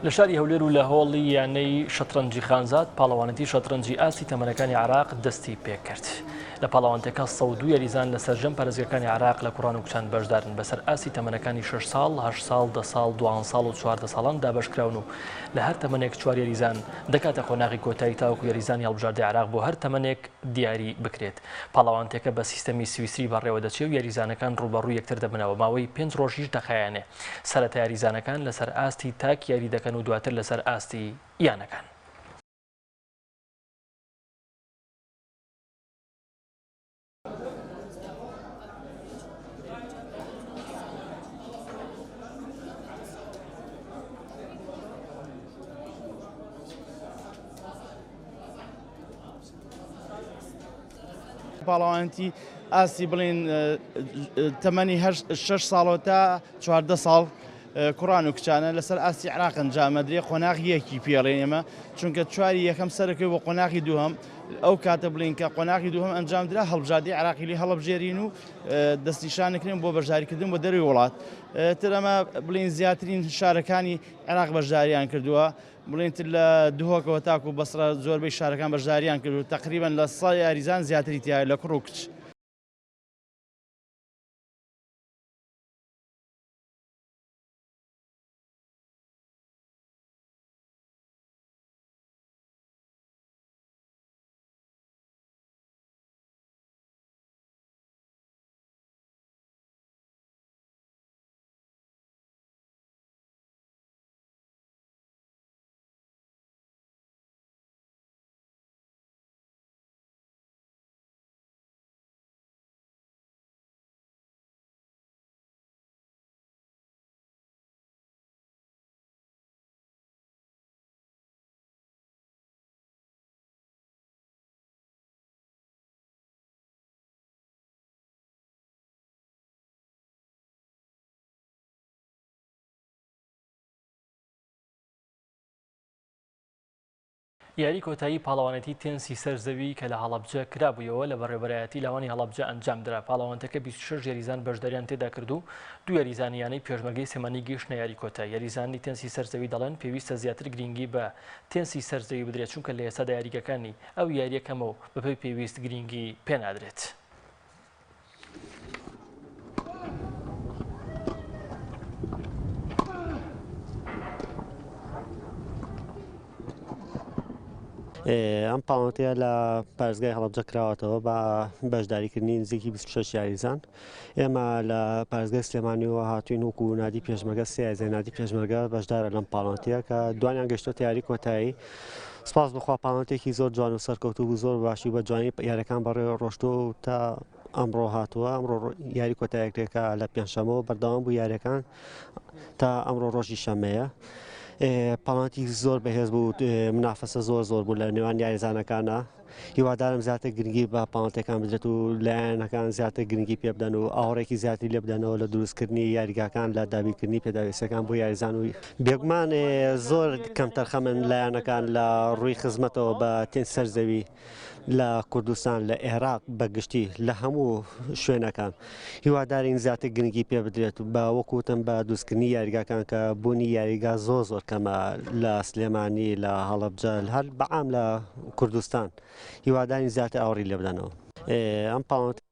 لە شاری هەولێر و لە هۆڵی یانەی شەترەنجی خانزاد پاڵەوانێتی شەترەنجی ئاستی تەمەنەکانی عێراق دەستی پێکرد. لە پاڵەوانتەکە 102 یاریزان لە سەرجەم پارێزگاکانی عێراق لە کوڕان و کچان بەشدارن بەسەر ئاستی تەمەنەکانی 6 ساڵ، 8 ساڵ، 10 ساڵ، 12 ساڵ و 14 ساڵان دابەشکراون و لە هەر تەمەنێک چوار یاریزان دەکاتە قۆناغی کۆتایی تاوەکو یاریزانی هەڵبژاردەی عێراق بۆ هەر تەمەنێک دیاری بکرێت. پاڵەوانتەکە بە سیستەمی سویسری بەڕێوەدەچێ و یاریزانەکان ڕووبەڕووی یەکتر دەبنەوە ماوەی پێنج ڕۆژیش دەخایەنێ. سەرەتا یاریزانەکان لەسەر ئاستی تاک یاری دەکەن و دواتر لەسەر ئاستی یانەکان. پاڵەوانێتی ئاستی بڵین تەمەنی شەش ساڵەوە تا 14 ساڵ کوڕان و کچانە لەسەر ئاستی عراق ئەنجامەدرێ قۆناغی یەکی پێڵێن ئێمە چونکە چواری یەکەم سەرەکەی بۆ قۆناغی دووهەم ئەو کاتە بڵین کە قۆناغی دووهەم ئەنجامدرا هەڵبژاردی عراقی لێ هەڵبژێرین و دەستنیشانکرێن بۆ بەشداریکردن بۆ دەروی وڵات تر ئەمە بڵین زیاترین شارەکانی عراق بەشداریان کردووە بڵێن تر لە دهۆکەوە تاکو بەسڕە زۆربەی شارەکان بەشداریان کرد و تەقریبەن لە سە یاریزان زیاتری تیایە لە کوڕ و کچ. یاری کۆتایی پاڵەوانێتی تێنسی سەر زەوی کە لە هەڵەبجە کرابوویەوە لە بەڕێوەبەرایەتی لاوانی هەڵەبجە ئەنجامدرا، پاڵەوانتەکە 26 یاریزان بەشداریان تێدا کرد و دوو یاریزانی یانەی پێشمەرگەی سلێمانی گەیشتنە یاری کۆتایی. یاریزانانی تێنسی سەر زەوی دەڵێن پێویستە زیاتر گرینگی بە تێنسی سەر زەوی بدرێت چونکە لە ئێستادا یاریگەکانی ئەو یارییە کەمە و بەپێی پێویست گرینگی پێنادرێت. ئەم پاڵەوانێتیە لە پارێزگای هەڵەبجە کراوەتەوە بە بەشداریکردنی نزیکی 26 یاریزان ئێمە لە پارێزگای سلێمانیەوە هاتوین وەکو نادی پێشمەرگە سێ یاریزانی نادی پێشمەرگە بەشدارە لەم پاڵەوانێتیە کە دوانیان گەشتۆتە یاری کۆتایی سپاس بخوا پاڵەوانێتیەکی زۆر جوان و سەرکەوتوو بوو زۆر باشی بە جوانی یاریەکان بەڕێ ڕۆشتووە و تا ئەمڕۆ هاتووە ئەمڕۆ یاری کۆتایەکرێکە لە پێنجشەمەوە بەردەوام بوو یاریەکان تا ئەمڕۆ ڕۆژی شەمەیە پاڵەوانێتی زۆر بەهێز بوو منافەسە زۆر زۆر بوو لە نێوان یاریزانەکانە هیوادارم زیاتر گرنگی بە پاڵەوانێتیەکان بدرێت و لایەنەکان زیاتر گرنگی پێ بدەن و ئاوڕێکی زیاتری لێ بدەنەوە لە دروستکردنی یاریگاکان لە دابینکردنی پێداویستیەکان بۆ یاریزان و بێگومان زۆر کەمتەرخەمن لایەنەکان لە ڕووی خزمەتەوە بە تێن سەر زەوی لە کوردستان لە عێراق بە گشتی لە هەموو شوێنەکان هیوادارین زیاتر گرنگی پێ بدرێت بە وەکوتم بە دروستکردنی یاریگاکان کە بوونی یاریگا زۆر زۆر کەمە لە سلێمانی لە هەڵەبجە هەر بەعام لە کوردستان هیوادارین زیاتر ئاوڕی لێ بدەنەوە ئەم پاڵەوانێتیە.